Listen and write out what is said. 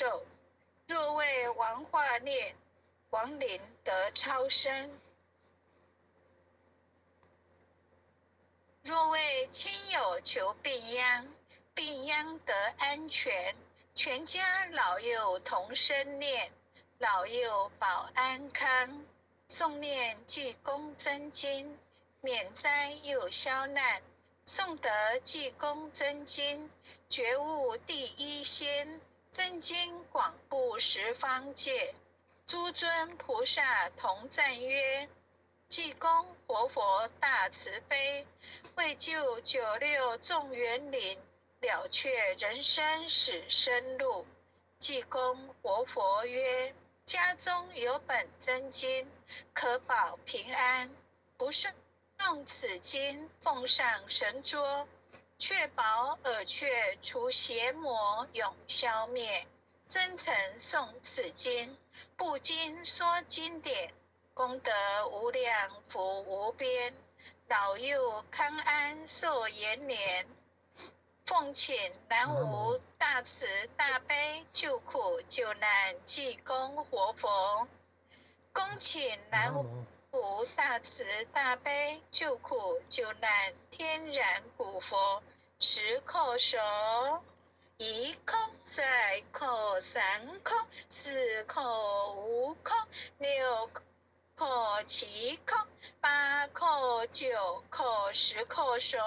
壽。若為王化念，亡靈得超生。若為親友求病秧，病秧得安全，全家老幼同聲念，老幼保安康。誦念濟公真經，免災又消難。誦得濟公真經，覺悟第一仙。真經廣布十方界，諸尊菩薩同讚曰：濟公活佛大慈悲，為救九六眾緣靈，了卻人生死生路。濟公活佛曰：家中有本真經，可保平安。不誦此經，奉上神桌，確保耳卻除邪魔永消滅。真誠誦此經，不經說經典，功德無量福無邊，老幼康安壽延年。奉請南無大慈大悲救苦救難濟公活佛，恭請南無大慈大悲救苦救難天然古佛十叩首，一叩再叩三叩四叩五叩六叩七叩八叩九叩十叩首。